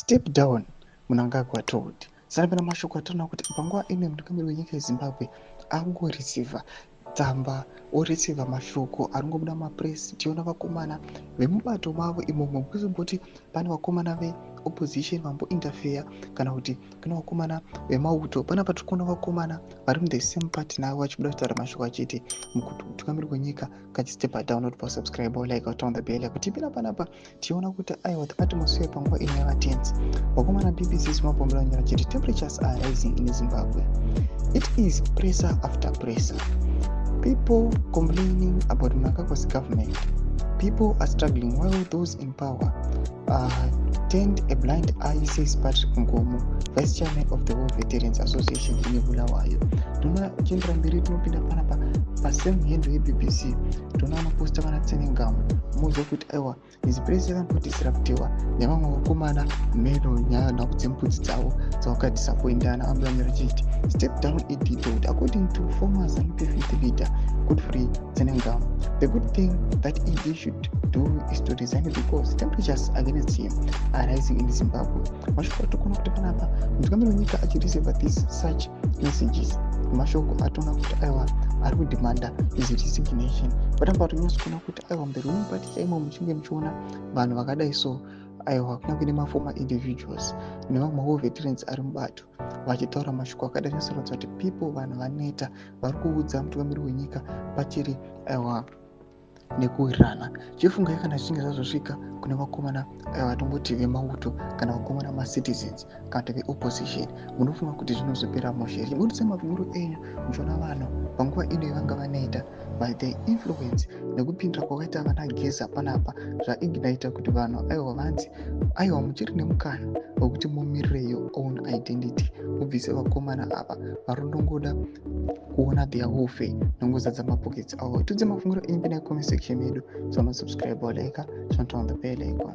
"Step down," Mnangagwa told. Sanapena mashoko atinoona kuti panguva ino mutungamiri wenyika yeZimbabwe angoreceiva tsamba, oreceiva mashoko ari ngobuda mumapress. Tiona vakomana vemubato mavo imomo, kuzomboti pane vakomana veopposition vambointerfere, kana kuti kune vakomana vemauto. Panapa tiri kuona vakomana vari muthe same party navo vachibuda kutaura mashoko achiti mutungamiri wenyika kachistepa down. Kuti pasubscribe, like, turn the bell kuti ipina. Panapa tiona kuti aiwa, the atmosphere panguva ino yava tense. Vakomana BBC Zimbabwe vanyora chiti, "Temperatures are rising in Zimbabwe. It is presser after presser, people complaining about Mnangagwa's government. People are struggling while those in power turned a blind eye," says Patrick Nkomo, vice chairman of the War Veterans Association in Bulawayo. Tinochiendera mberi, tinopinda panapa pasame handle yeBBC, toona vanoposta vana Tsenengamu. Muzwa kuti aiwa, his press yakambodisruptiwa nevamwe vakomana meno nyaya nhau dzembudzi dzavo dzavakadisappointana. Vambonyora chiti, "Step down, ED told." According to former ZANU-PF youth leader Godfrey Tsenengamu, the good thing that ED should do is to resign because temperatures against him are rising in Zimbabwe. Mashoko atokona kuti panapa mutungamiri wenyika achireceiva this such messages, mashoko atoona kuti aiwa, ari kudemanda his resignation. Patamba tonyatsokuona kuti aiwa, mumberi wemupati chaimo muchinge muchiona vanhu vakadai so, aiwa, kunyange nemaformer individuals nevamwewo veterans ari mubato vachitaura mashoko akadai, zvinoratidza kuti people, vanhu vaneta, vari kuudza mutungamiri wenyika pachiri aiwa nekuwirirana. Chifungai kana zvichinge zvazosvika kune vakomana vatongoti vemauto kana vakomana macitizens kana kuti veopposition, munofunga kuti zvinozopera mushe? Chibudisai mafungiro enyu muchiona vanhu panguva ino vanga vanoita by the influence nekupindira kwakaita vana Geza panapa, zvaignita kuti vanhu aiwa vanzi aiwa, muchiri nemukana wekuti mumirire your own identity, mubvise vakomana ava varondongoda kuona their welfare nongozadza mapockets avo. Tudze mafungiro enyu pinai comment section yedu. So subscribe, like, turn on the bell icon.